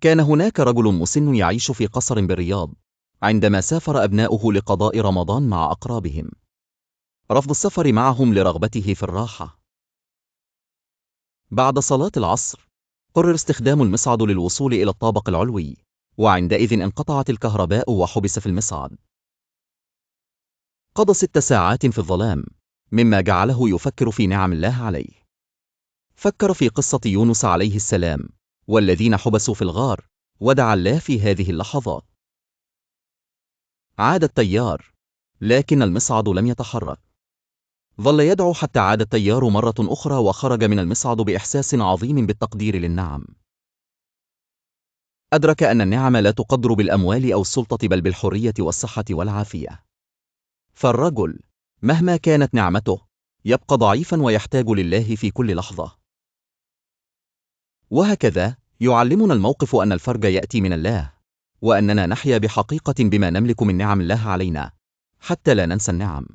كان هناك رجل مسن يعيش في قصر بالرياض، عندما سافر أبناؤه لقضاء رمضان مع أقرابهم. رفض السفر معهم لرغبته في الراحة. بعد صلاة العصر، قرر استخدام المصعد للوصول إلى الطابق العلوي، وعندئذ انقطعت الكهرباء وحبس في المصعد. قضى 6 ساعات في الظلام، مما جعله يفكر في نعم الله عليه. فكر في قصة يونس عليه السلام والذين حبسوا في الغار، ودعا الله في هذه اللحظات. عاد التيار، لكن المصعد لم يتحرك. ظل يدعو حتى عاد التيار مرة أخرى، وخرج من المصعد بإحساس عظيم بالتقدير للنعم. أدرك أن النعم لا تقدر بالأموال أو السلطة، بل بالحرية والصحة والعافية. فالرجل مهما كانت نعمته يبقى ضعيفا ويحتاج لله في كل لحظة. وهكذا يعلمنا الموقف أن الفرج يأتي من الله، وأننا نحيا بحقيقة بما نملك من نعم الله علينا، حتى لا ننسى النعم.